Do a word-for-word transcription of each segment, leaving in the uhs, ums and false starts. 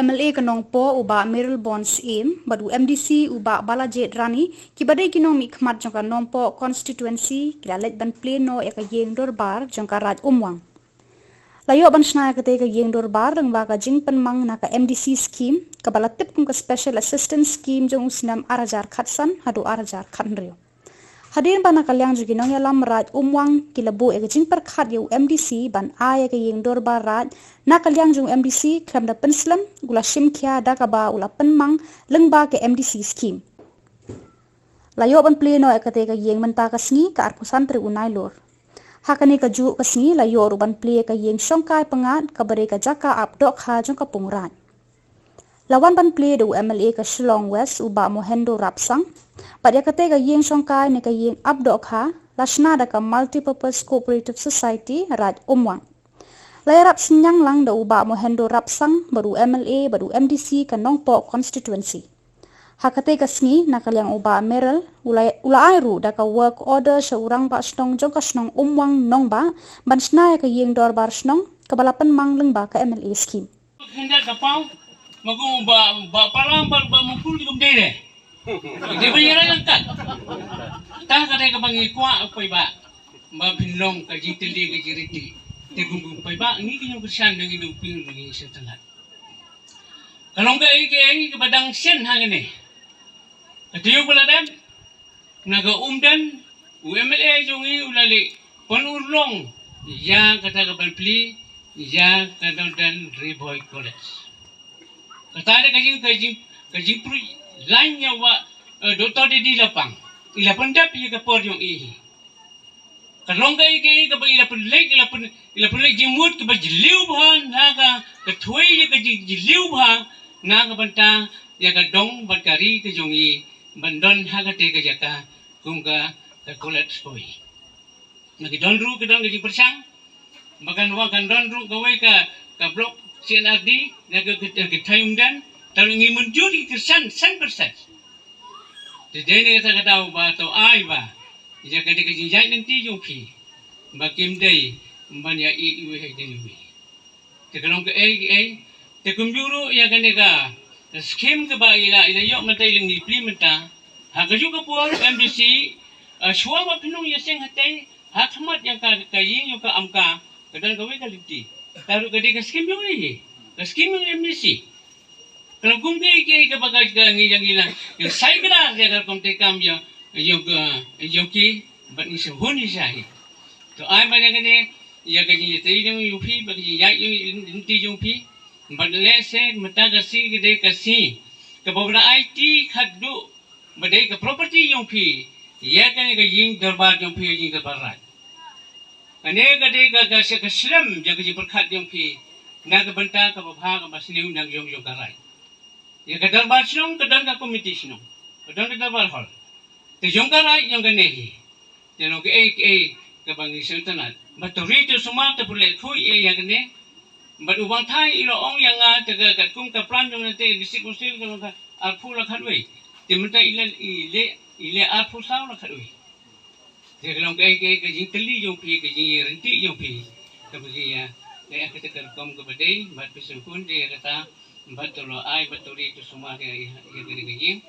M L A ka Nongpoh u Bah Mayralborn Syiem bad u M D C u Bah Balajied Rani, kiba dei ki nongmihkhmat jong ka Nongpoh constituency, ki la leit ban plie noh ïa ka ïing dorbar jong ka Raid Umwang. La ïoh ban shna ïa katei ka ïing dorbar lyngba ka jingpynmang na ka M D C scheme, kaba la tip kum ka Special Assistance Scheme jong u snem ar hajar khatsan haduh ar hajar khathynriew. Hadien ba na ka liang jong ki nongïalam Raid Umwang ki la buh ïa ka jingpyrkhat ïa u M D C ban ai ïa ka ïing dorbar Raid, na ka liang jong u M D C khlem da pynslem, u la shim khia da kaba u la pynmang lyngba ka M D C scheme. La ïoh ban plie noh ïa katei ka ïing mynta ka sngi, ka arphew san tarik u Nailur. Ha kane kajuh ka sngi la ïoh ruh ban plie ïa ka ïing shongkai pyngngad, kaba dei ka jaka ap dohkha jong ka pung Raid. La wan ban plie da u M L A ka Shillong West u Bah Mohendo Rapsang. Bad ïa katei ka ïing shongkai ne ka ïing ap dohkha la shna da ka Multipurpose Cooperative Society Raid Umwang. La ïarap synñiang lang da u Bah Mohendo Rapsang bad u M L A bad u M D C ka Nongpoh constituency. Ha katei ka sngi, na ka liang u Bah Mayral u la, u la ai ruh da ka work order sha u Rangbah Shnong jong ka shnong Umwang Nongbah ban shna ïa ka ïing dorbar shnong, kaba la pynmang lyngba ka M L A scheme. Khyndiat ka paw, ma kum ba, ba palam, ba, ba mukul di kum dei de. Dei ba ïa rai langkat. Tang ka dei kaba ngi kwah paidbah. Ba phin long ka jingtylli ka jingryntih. Te kum kum paidbah ngi ki nongkyrshan ngi dei phi ngi sngewtynnat. Ka long kaei kaei kaba dang shen hangne. Ka taïew ba la dep, na ka Umden, u M L A jong ngi u la leh pynurlong ïa kata ka ban plie ïa ka Northern Ri Bhoi College. Kata dei ka jing, ka jing, ka jingpyrshah line ïa u, eh, Doctor Didi Lapang. I la pyndep ïa ka por jong i. Ka long kaei kaei kaba i la pynleit, i la pyn, i la pynleit jingmut kaba jylliew bha na ka, ka thwei ïa ka jing, jylliew bha na ka bynta ïa ka dong bad ka ri ka jong i, ban don ha katei ka jaka kum ka, ka College Bhoi. Na ki don ruh, ki don ka jingpyrshang ba kan wan, kan don ruh kawei ka, ka block C N R D na ka, ka, ka Thaium Den. Tang ngi mynjur ïa ki kyrshan san percent. Te dei ne kata ka daw ba to ai ba ïa ka dei ka jingïaid lynti jong phi ba kim dei ban ïa i iwei ha i dei iwei. Te ka long kaei kaei, te kumjuh ruh ïa kane ka, ka skim kaba i la, i la ïoh mynta, i la ngi plie mynta. Ha kajuh ka por M D C, eh, shuwa ba pynlong ïa seng hatei, ha khmat ïa ka, ka ïing ïa ka Amka, ka don kawei ka lynti. Te ruh ka dei ka skim jong i, ka skim jong M D C. Ka long kum kaei kaei kaba ka, ka ngi ïa ngi la, ïa sai kdar ïa ka rukom treikam ïa, ïa ka, ïa ki, bad ngi sngewhun ïa sai. To ai ba ïa kane, ïa ka jingïatreilang jong phi, bad ka jingïaid lynti jong phi, bad lehse mynta ka sngi ka dei ka sngi kaba u la aiti khatduh ba dei ka property jong phi ïa kane ka ïing dorbar jong phi, ïa ka ïing dorbar Raid. Kane ka dei ka, ka, ka slem jong ka jingpyrkhat jong phi na ka bynta kaba bha kaba sniew na ka jong, jong ka Raid. Ïa ka dorbar shnong ka don ka komiti shnong, ka don ka dorbar hall. Te jong ka Raid jong kane hi. Te long kaei kaei kaba ngi sngewtynnat. Bad to ri to sumar to pule khui ïa, ïa kane. Bad u Bang Thai i la ong ïa nga te ka, katkum ka plan jong nate district council ka long ka arphew la khatwei. Te mynta i la, i leh, i leh arphew saw la khatwei. Te ka long kaei kaei ka jingtylli jong phi, ka jingryntih jong phi. Kaba ki ïa, ïa kata ka rukom kaba dei, bad phi sngewkhun te ïa kata, bad to lo ai, bad to ri to sumar ïa, ïa, ïa kane ka ïing.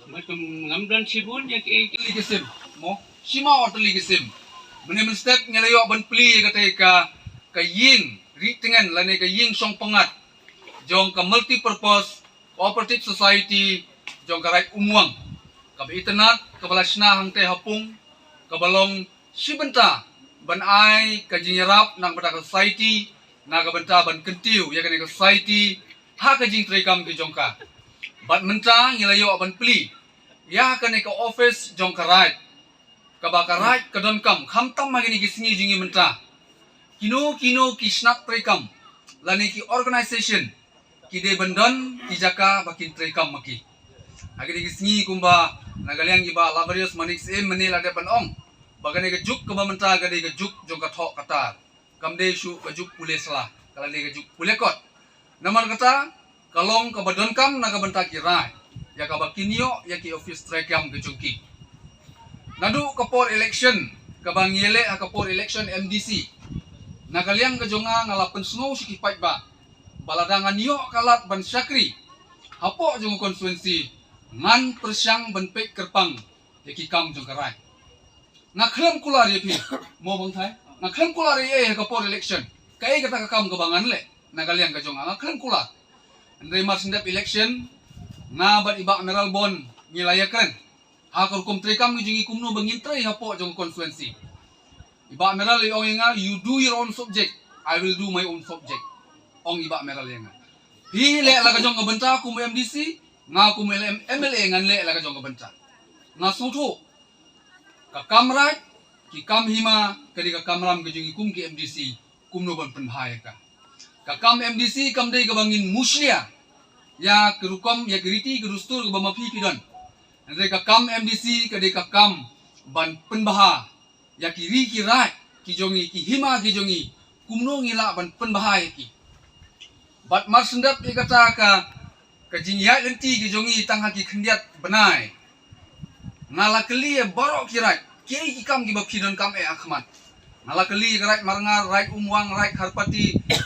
Bad kum ngam don shibun ïa kaei kaei. Tylli ki sim, mo, shim mo tylli ki sim. Mynne mynstep ngi la ïoh ban plie ïa kata ka, ka ïing ri tngen lane ka ïing shong pyngngad jong ka Multipurpose Cooperative Society jong ka Raid Umwang, kaba itynnad, kaba la shna hangtei ha pung, kaba long shi bynta ban ai ka jingïarap na ka bynta ka society, na ka bynta ban kyntiew ïa kane ka society ha ka jingtreikam ki jong ka. Bad mynta ngi la ïoh ban plie ïa kane ka office jong ka Raid, kaba ka Raid ka donkam, khamtam ha kine ki sngi jong ngi mynta. Kino kino ki shnat treikam lane ki organisation ki dei ban don ki jaka ba kin treikam ma ki. Ha kine ki sngi kumba na ka liang i Bah Laverius Manik Syiem mynne la dep ban ong ba kane ka juk kaba mynta ka dei ka juk jong ka thoh ka tar. Kam dei shuh ka juk pule sla, ka la dei ka juk pule kot. Namar kata, ka long kaba donkam na ka bynta ki Raid ïa kaba kin ïoh ïa ki office treikam ki jong ki. Naduh ka por election kaba ngi ïaleh ha ka por election M D C, na ka liang ka jong nga nga la pynsngew sha ki paidbah Lada ngan ïoh ka lad ban shakri hapoh jong ka constituency, ngan pyrshang ban peit kyrpang ïa ki kam jong ka raij. Nga khlem kular ïa phi, mo Bang Thai, nga khlem kular ïa ïa ka por election. Kaei kata ka kam kaba ngan leh na ka liang ka jong nga, nga khlem kular. Hynrei mar shen dep election, nga bad i Bah Mayralborn ngi la ïakren ha ka rukom treikam ka jong ngi kumno ba ngin trei hapoh jong ka constituency. I Bah Mayral i ong ïa nga, "You do your own subject, I will do my own subject," ong i Bah Mayral ïa nga. Phi leh la ka jong ka bynta kum u M D C, nga kum u M L A ngan leh la ka jong ka bynta. Nga sngewthuh ka kam raij, ki kam hima, ka dei ka kamram ka jong ngi kum ki M D C, kumno ban pynbha ïa ka. Ka kam M D C kam dei kaba ngin mushlia ïa ka rukom, ïa ka riti ka dustur kaba ma phi phi don. Hynrei ka kam M D C ka dei ka kam ban pynbha ïa ki ri ki raij ki jong ngi, ki hima ki jong ngi, kumno ngi lah ban pynbha ïa ki. Bad mar shen dep ïa kata ka, ka jingïaid lynti ki jong ngi tang ha ki khyndiat bnai, nga la kylli ïa baroh ki raij, kiei ki kam kiba phi donkam eh ha khmat. Nga la kylli ïa ka raij Marngar, raij Umwang, raij Kharpati,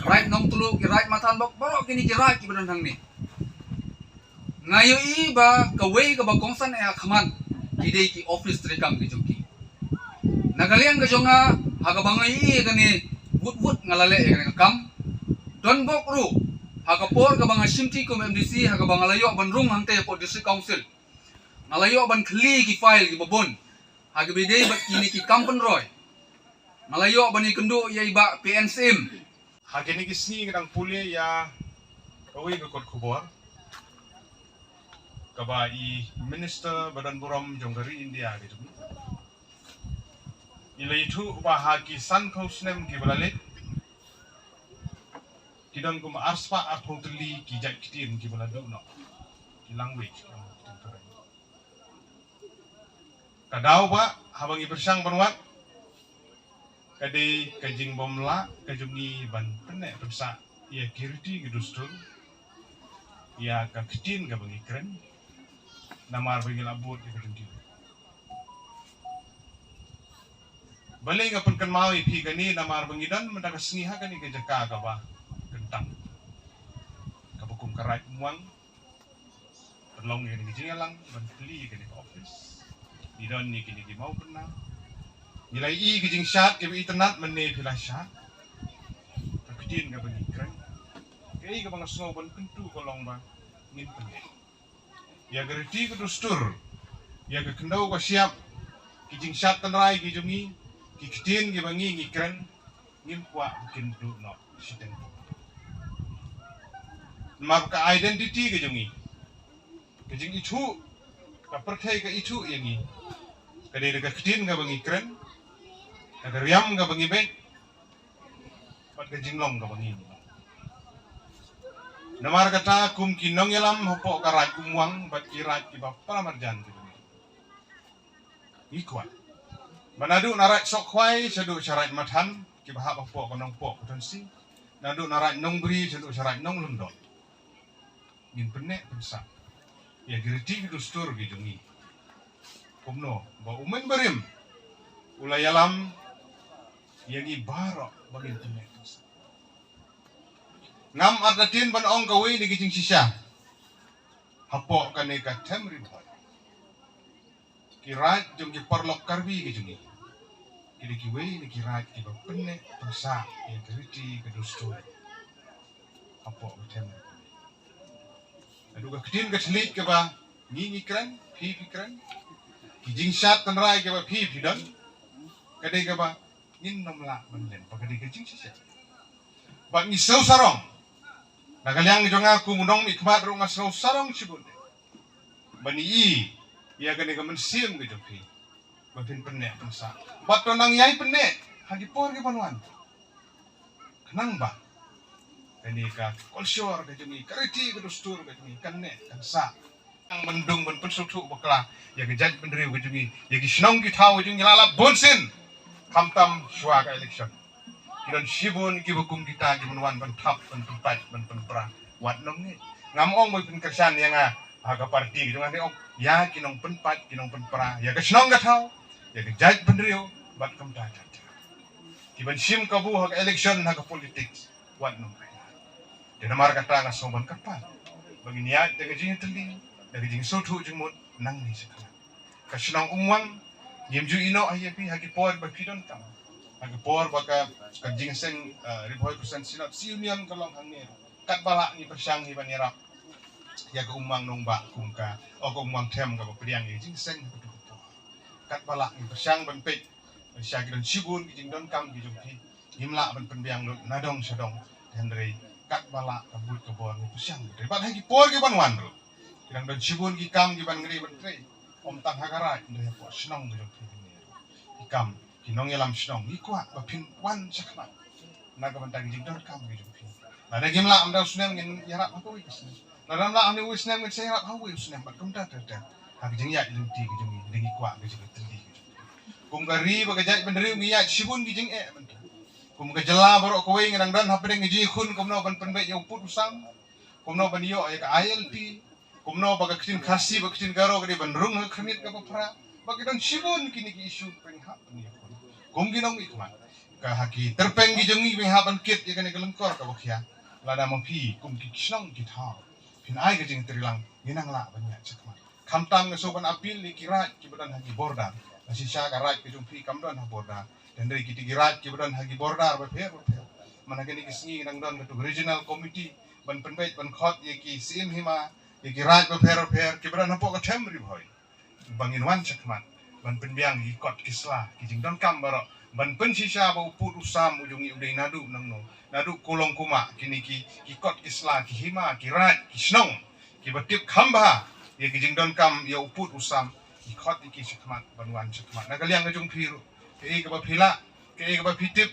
raij Nongtluh, ki raij Mathanbok, baroh kine ki raij kiba don hangne. Nga ïohi ba kawei kaba kongsan eh ha khmat ki dei ki office treikam ki jong ki. Na ka liang ka jong nga, ha kaba nga ïohi ïa kane, wut wut nga la leh ïa kane ka kam. Donbok ruh, ha ka por kaba nga shimti kum M D C, ha kaba nga la ïoh ban rung hangtei hapoh District Council, nga la ïoh ban khylli ki file kiba bun ha kaba ïadei bad kine ki kam pynroi. Nga la ïoh ban ïakynduh ïa i Bah P N Syiem. Ha kine ki sngi nga dang pule ïa kawei ka kot khubor kaba i Minister ba don burom jong ka ri India ka jong ngi, i la ïathuh ba ha ki sanphew snem kiba la leit, ki don kumba arspah arphew tylli ki jait ktien kiba la duh noh, ki language, ki language. Ka daw ba haba ngi pyrshang ban wad, ka dei ka jingbymlah ka jong ngi ban pynneh pynsah ïa ki riti ki dustur, ïa ka ktien kaba ngi kren, namar ba ngi la bud ïa ka jong ki. Balei nga pynkynmaw ïa phi kane? Namar ba ngi don mynta ka sngi ha kane ka jaka kaba kyntang, kaba kum ka raij Umwang. Pynlong ïa kane ka jingïalang ban plie ïa kane ka office. Ngi don ïa kine ki mawpynna. Ngi la ïohi ka jingshad kaba itynnad, mynne phi la shad. Ka ktien kaba ngi kren, kaei kaba nga sngew ban kyntu ka long ba ngin pynneh ïa ka riti ka dustur, ïa ka khyndew ka shyiap, ki jingshad tynrai ki jong ngi, ki ktien kiba ngi ngi kren, ngim kwah ba kin duh noh shiteng. Namar ka identity ka jong ngi, ka jingithuh, ka pyrthei ka ithuh ïa ngi, ka dei da ka ktien kaba ngi kren, da ka riam kaba ngi beh, bad ka jinglong kaba ngi. Namar kata, kum ki nongïalam hapoh ka raij Umwang bad ki raij kiba para marjan kiba ngi, ngi kwah ba naduh na raij Sohkhwai shaduh sha raij Mathan, kiba hap hapoh ka Nongpoh Constituency, naduh na raij Nongbri shaduh sha raij Nonglyngdoh, ngin pynneh pynsah ïa ki riti ki dustur ki jong ngi. Kumno ba u Myntbynriew u la ïalam ïa ngi baroh ba ngin pynneh pynsah. Ngam artatien ban ong kawei na ki jingshisha hapoh kane ka Them Ri Bhoi. Ki raij jong ki paralok Karbi ki jong ngi, ki dei kiwei na ki raij kiba pynneh pynsah ïa ka riti ka dustur hapoh ka Them Ri Bhoi. Naduh ka ktien ka thylliej kaba ngi ngi kren, phi phi kren, ki jingshad tynrai kaba phi phi don, ka dei kaba ngin nym lah ban len, ba ka dei ka jingshisha. Bad ngi sngew sarong, na ka liang jong nga kum u nongmihkhmat ruh nga sngew sarong shibun ban ïohi ïa kane ka mynsiem ka jong phi ba phin pynneh pynsah. Bad to nang ïai pynneh ha ki por ki ban wan, khnang ba kane ka culture ka jong ngi, ka riti ka dustur ka jong ngi kan neh kan sah. Nang ban dung ban pynsngewthuh bakla ïa ka jaitbynriew ka jong ngi, ïa ki shnong ki thaw ka jong ngi, la lap bun sien, khamtam shuwa ka election. Ki don shibun kiba kum kita kiban wan ban thap, ban pynpait, ban pynpra. Wat nongni, ngam ong ba pynkyrshan ïa nga ha ka party ka jong nga, ong ïa ki nongpynpait, ki nongpynpra ïa ka shnong ka thaw, ïa ka jaitbynriew, bad kumta kumta. Kiban shim kabu ha ka election, ha ka politics, wat nongni. Te namar kata nga sngew ban kyrpad ba ngin ïaid da ka jingïatylli, da ka jingsngewthuh jingmut nangne shakhmat. Ka shnong Umwang, ngim ju ïehnoh ïa phi ha ki por ba phi donkam, ha ki por ba ka, ka jingïaseng, eh, Ri Bhoi Christian Synod Union ka long hangne. Katba lah ngi pyrshang hi ban ïarap ïa ka Umwang Nongbah kum ka, o ka Umwang Them kaba pdiang ïa ka jingïaseng ha katu ka por. Katba lah ngi pyrshang ban peit sha ki don shibun ki jingdonkam ki jong phi. Ngim lah ban pynbiang lut na dong sha dong. Hynrei katba lah ka buit ka bor ngi pyrshang ban trei. Bad ha ki por ki ban wan ruh, ki dang don shibun ki kam ki ban ngri ban trei. Ym tang ha ka raid, hynrei hapoh shnong ki jong phi. Ki kam, ki nongïalam shnong, ngi kwah ba phin wan shakhmat na ka bynta ki jingdonkam ki jong phi. Lada ngim lah mynta u snem, ngin ïarap ha kawei ka snem. Lada ngim lah ha kawei u snem, ngin sa ïarap ha kawei u snem. Bad kumta ter ter ha ka jingïaid lynti ki jong ngi, ngi kwah ka jingïatylli ki jong ngi. Kum ka ri bad ka jaitbynriew ngi ïaid shibun ki jingeh mynta. Kum ka jylla baroh kawei ngi dang don hapdeng ka jingïakhun kumno ban pynbeit ïa u pud u sam, kumno ban ïoh ïa ka I L P, kumno ba ka ktien Khasi bad ka ktien Garo ka dei ban rung ha ka khyrnit kaba phra. Ba ki don shibun kine ki issue pynhap pynïakhun. Kum ki nongmihkhmat, ka ha ki tyrpeng ki jong ngi pynhap ban kit ïa kane ka lyngkor kaba khia. Lada ma phi kum ki shnong ki thaw phin ai ka jingtreilang, ngin nang lah ban ïaid shakhmat. Khamtam nga sngew ban appeal ïa ki raid kiba don ha ki border. Lada shisha ka raid ka jong phi kam don ha border, hynrei kita ki raid kiba don ha ki border bapher bapher. Man ha kine ki sngi nang don katu ka regional committee ban pynbeit ban khot ïa ki syiem hima, ïa ki raid bapher bapher kiba don hapoh ka them Ri Bhoi, ba ngin wan shakhmat ban pynbiang ïa ki kot ki sla, ki jingdonkam baroh, ban pynshisha ba u pud u sam u jong ngi u dei naduh nangno, naduh Kulong Kumah, kine ki, ki kot ki sla, ki hima, ki raid, ki shnong kiba tip kham bha ïa ki jingdonkam ïa u pud u sam, ngi khot ïa ki shakhmat ban wan shakhmat. Na ka liang ka jong phi ruh, kaei kaba phi lah, kaei kaba phi tip,